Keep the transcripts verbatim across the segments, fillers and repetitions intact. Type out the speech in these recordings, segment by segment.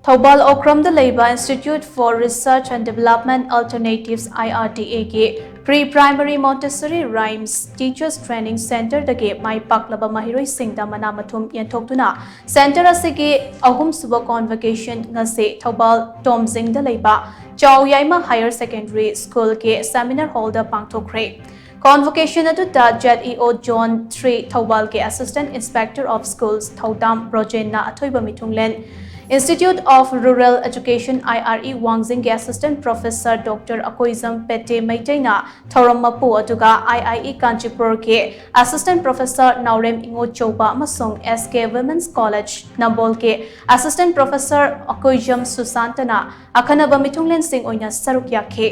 ꯊꯧꯕꯥꯜ ꯑꯣꯀ꯭ꯔꯝꯗ ꯂꯩꯕ Institute for Research and Development Alternatives, IRDA ꯒꯤ Pre Primary Montessori Rhymes Teachers Training Center ꯗꯒꯤ ꯃꯥꯏ ꯄꯥꯛꯂꯕ ꯃꯍꯩꯔꯣꯏꯁꯤꯡꯗ ꯃꯅꯥ ꯃꯊꯨꯝ ꯌꯦꯟꯊꯣꯛꯇꯨꯅ center ꯑꯁꯤꯒꯤ ꯑꯍꯨꯝꯁꯨꯕ convocation ꯉꯁꯤ ꯊꯧꯕꯥꯜ ꯇꯣꯝꯖꯤꯡꯗ ꯂꯩꯕ ꯆꯥꯎ ꯌꯥꯏꯃ Higher Secondary School ꯒꯤ seminar hall ꯗ ꯄꯥꯡꯊꯣꯛꯈ꯭ꯔꯦ꯫ Convocation ꯑꯗꯨꯗ ZEO Zone three ꯊꯧꯕꯥꯜꯒꯤ Assistant Inspector of Schools ꯊꯧꯗꯥꯝ ꯕ꯭ꯔꯣꯖꯦꯟꯅ ꯑꯊꯣꯏꯕ ꯃꯤꯊꯨꯡꯂꯦꯟ, Institute of Rural Education, IRE ꯋꯥꯡꯖꯤꯡꯒꯤ Assistant Professor Doctor Akoijam ꯄꯦꯇꯦ ꯃꯩꯇꯩꯅ ꯊꯧꯔꯝ ꯃꯄꯨ, ꯑꯗꯨꯒ IIE ꯀꯥꯟꯆꯤꯄꯨꯔꯒꯤ Assistant Professor ꯅꯥꯎꯔꯦꯝ ꯏꯉꯣꯆꯧꯕ ꯑꯃꯁꯨꯡ SK Women's College ꯅꯝꯕꯣꯜꯒꯤ Assistant Professor Akoijam ꯁꯨꯁꯥꯟꯇꯅ ꯑꯈꯟꯅꯕ ꯃꯤꯊꯨꯡꯂꯦꯟꯁꯤꯡ ꯑꯣꯏꯅ ꯁꯔꯨꯛ ꯌꯥꯈꯤ꯫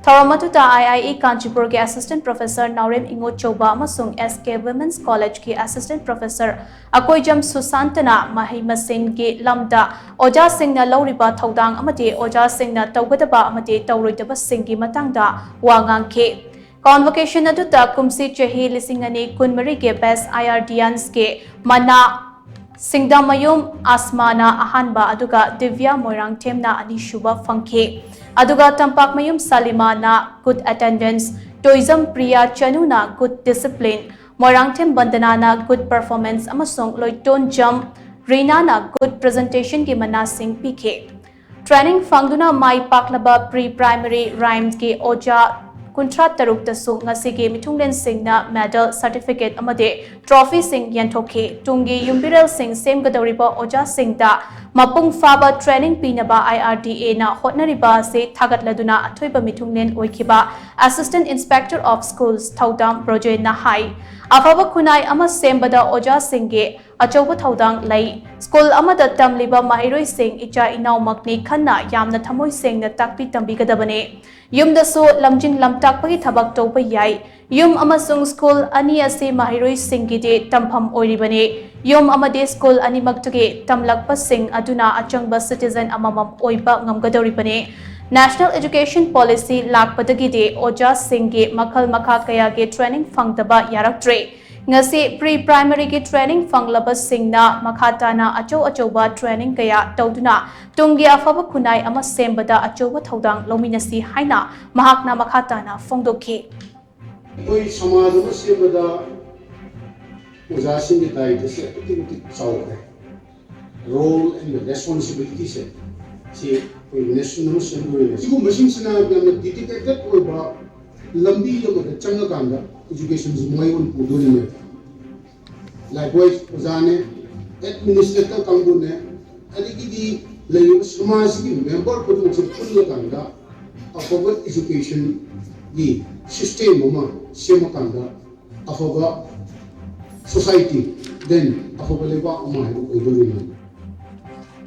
ꯊꯧꯔꯝ ꯑꯗꯨꯗ IIE ꯀꯥꯟꯆꯤꯄꯨꯔꯒꯤ Assistant Professor ꯅꯥꯎꯔꯦꯝ ꯏꯉꯣꯆꯧꯕ ꯑꯃꯁꯨꯡ SK Women's College ꯀꯤ Assistant Professor ꯑꯀꯣꯏꯖꯝ ꯁꯨꯁꯥꯟꯇꯅ ꯃꯍꯩ ꯃꯁꯤꯡꯒꯤ ꯂꯝꯗ ꯑꯣꯖꯥꯁꯤꯡꯅ ꯂꯧꯔꯤꯕ ꯊꯧꯗꯥꯡ ꯑꯃꯗꯤ ꯑꯣꯖꯥꯁꯤꯡꯅ ꯇꯧꯒꯗꯕ ꯑꯃꯗꯤ ꯇꯧꯔꯣꯏꯗꯕꯁꯤꯡꯒꯤ ꯃꯇꯥꯡꯗ ꯋꯥ ꯉꯥꯡꯈꯤ꯫ Convocation ꯑꯗꯨꯗ ꯀꯨꯝꯁꯤ ꯆꯍꯤ ꯂꯤꯁꯤꯡ ꯑꯅꯤ ꯀꯨꯟꯃꯔꯤꯒꯤ Best IRDians ꯀꯤ ꯃꯅꯥ ꯁꯤꯡꯗꯥꯃꯌꯨꯝ ꯑꯁꯃꯥꯅ ꯑꯍꯥꯟꯕ, ꯑꯗꯨꯒ ꯗꯤꯕ꯭ꯌꯥ ꯃꯣꯏꯔꯥꯡꯊꯦꯝꯅ ꯑꯅꯤꯁꯨꯕ ꯐꯪꯈꯤ꯫ ꯑꯗꯨꯒ ꯇꯝꯄꯥꯛꯃꯌꯨꯝ ꯁꯂꯤꯃꯥꯅ Good Attendance, Toijam Priya ꯆꯅꯨꯅ Good Discipline, Moirangthem ꯕꯟꯗꯅꯥꯅ Good Performance ꯑꯃꯁꯨꯡ ꯂꯣꯏꯇꯣꯟꯖꯝ ꯔꯤꯅꯥꯅ Good Presentation ꯒꯤ ꯃꯅꯥꯁꯤꯡ ꯄꯤꯈꯤ꯫ Training ꯐꯪꯗꯨꯅ ꯃꯥꯏ ꯄꯥꯛꯂꯕ Pre Primary Rhymes ꯀꯤ ꯑꯣꯖꯥ ꯀꯨꯟꯊ꯭ꯔꯥ ꯇꯔꯨꯛꯇꯁꯨ ꯉꯁꯤꯒꯤ ꯃꯤꯊꯨꯡꯂꯦꯟꯁꯤꯡꯅ medal, certificate ꯑꯃꯗꯤ trophy ꯁꯤꯡ ꯌꯦꯟꯊꯣꯛꯈꯤ꯫ ꯇꯨꯡꯒꯤ ꯌꯨꯝꯕꯤꯔꯦꯜꯁꯤꯡ ꯁꯦꯝꯒꯗꯧꯔꯤꯕ ꯑꯣꯖꯥꯁꯤꯡꯗ ꯃꯄꯨꯡ ꯐꯥꯕ training ꯄꯤꯅꯕ IRDA ꯅ ꯍꯣꯠꯅꯔꯤꯕ ꯑꯁꯤ ꯊꯥꯒꯠꯂꯗꯨꯅ ꯑꯊꯣꯏꯕ ꯃꯤꯊꯨꯡꯂꯦꯟ ꯑꯣꯏꯈꯤꯕ Assistant Inspector of Schools ꯊꯧꯗꯥꯝ ꯕ꯭ꯔꯣꯖꯦꯟꯅ ꯍꯥꯏ, ꯑꯐꯕ ꯈꯨꯟꯅꯥꯏ ꯑꯃ ꯁꯦꯝꯕꯗ ꯑꯣꯖꯥꯁꯤꯡꯒꯤ ꯑꯆꯧꯕ ꯊꯧꯗꯥꯡ ꯂꯩ꯫ School ꯑꯃꯗ ꯇꯝꯂꯤꯕ ꯃꯍꯩꯔꯣꯏꯁꯤꯡ ꯏꯆꯥ ꯏꯅꯥꯎꯃꯛꯅꯤ ꯈꯟꯅ ꯌꯥꯝꯅ ꯊꯃꯣꯏ ꯁꯦꯡꯅ ꯇꯥꯛꯄꯤ ꯇꯝꯕꯤꯒꯗꯕꯅꯤ꯫ ꯌꯨꯝꯗꯁꯨ ꯂꯝꯖꯤꯡ ꯂꯝꯇꯥꯛꯄꯒꯤ ꯊꯕꯛ ꯇꯧꯕ ꯌꯥꯏ꯫ ꯌꯨꯝ ꯑꯃꯁꯨꯡ school ꯑꯅꯤ ꯑꯁꯤ ꯃꯍꯩꯔꯣꯏꯁꯤꯡꯒꯤꯗꯤ ꯇꯝꯐꯝ ꯑꯣꯏꯔꯤꯕꯅꯤ꯫ ꯌꯨꯝ ꯑꯃꯗꯤ school ꯑꯅꯤꯃꯛꯇꯒꯤ ꯇꯝꯂꯛꯄꯁꯤꯡ ꯑꯗꯨꯅ ꯑꯆꯪꯕ citizen ꯑꯃꯃꯝ ꯑꯣꯏꯕ ꯉꯝꯒꯗꯧꯔꯤꯕꯅꯤ꯫ National Education Policy ꯂꯥꯛꯄꯗꯒꯤꯗꯤ ꯑꯣꯖꯥꯁꯤꯡꯒꯤ ꯃꯈꯜ ꯃꯈꯥ ꯀꯌꯥꯒꯤ training ꯐꯪꯗꯕ ꯌꯥꯔꯛꯇ꯭ꯔꯦ꯫ ꯉꯁꯤ ꯄ꯭ꯔꯤ ꯄ꯭ꯔꯥꯏꯃꯔꯤꯒꯤ ꯇ꯭ꯔꯦꯅꯤꯡ ꯐꯪꯂꯕꯁꯤꯡꯅ ꯃꯈꯥ ꯇꯥꯅ ꯑꯆꯧ ꯑꯆꯧꯕ ꯇ꯭ꯔꯦꯅꯤꯡ ꯀꯌꯥ ꯇꯧꯗꯨꯅ ꯇꯨꯡꯒꯤ ꯑꯐꯕ ꯈꯨꯟꯅꯥꯏ ꯑꯃ ꯁꯦꯝꯕꯗ ꯑꯆꯧꯕ ꯊꯧꯗꯥꯡ ꯂꯧꯃꯤꯟꯅꯁꯤ ꯍꯥꯏꯅ ꯃꯍꯥꯛꯅ ꯃꯈꯥ ꯇꯥꯅ ꯐꯣꯡꯗꯣꯛꯈꯤ꯫ ꯑꯩꯈꯣꯏ ꯁꯃꯥꯖ ꯑꯃ ꯁꯦꯝꯕꯗ ꯑꯣꯖꯥꯁꯤꯡꯒꯤ ꯗꯥꯏꯇꯁꯦ ꯑꯗꯨꯛꯀꯤ ꯃꯇꯤꯛ ꯆꯥꯎꯈ꯭ꯔꯦ꯫ Role and responsibilityꯁꯦ ꯁꯤ ꯑꯩꯈꯣꯏ nation ꯑꯃ ꯁꯦꯝꯗꯣꯔꯤꯅꯦ꯫ ꯁꯤꯒꯨꯝꯕꯁꯤꯡꯁꯤꯅ ꯌꯥꯝꯅ dedicated ꯑꯣꯏꯕ ꯂꯝꯕꯤ ꯑꯃꯗ ꯆꯪꯉꯀꯥꯟꯗ educationꯁꯤ ꯃꯥꯏ ꯑꯣꯟ ꯄꯨꯗꯣꯔꯤꯅꯦ꯫ Likewise ꯑꯣꯖꯥꯅꯦ, administrator ꯀꯥꯡꯕꯨꯅꯦ, ꯑꯗꯒꯤꯗꯤ ꯂꯩꯔꯤꯕ ꯁꯃꯥꯖꯁꯤꯒꯤ member ꯈꯨꯗꯤꯡꯃꯛꯁꯦ ꯄꯨꯜꯂꯀꯥꯟꯗ ꯑꯐꯕ educationꯒꯤ system ꯑꯃ ꯁꯦꯝꯃꯀꯥꯟꯗ ꯑꯐꯕ society, then ꯑꯐꯕ ꯂꯩꯕꯥꯛ ꯑꯃ ꯍꯥꯏꯕ ꯑꯣꯏꯗꯣꯔꯤꯕꯅꯤ꯫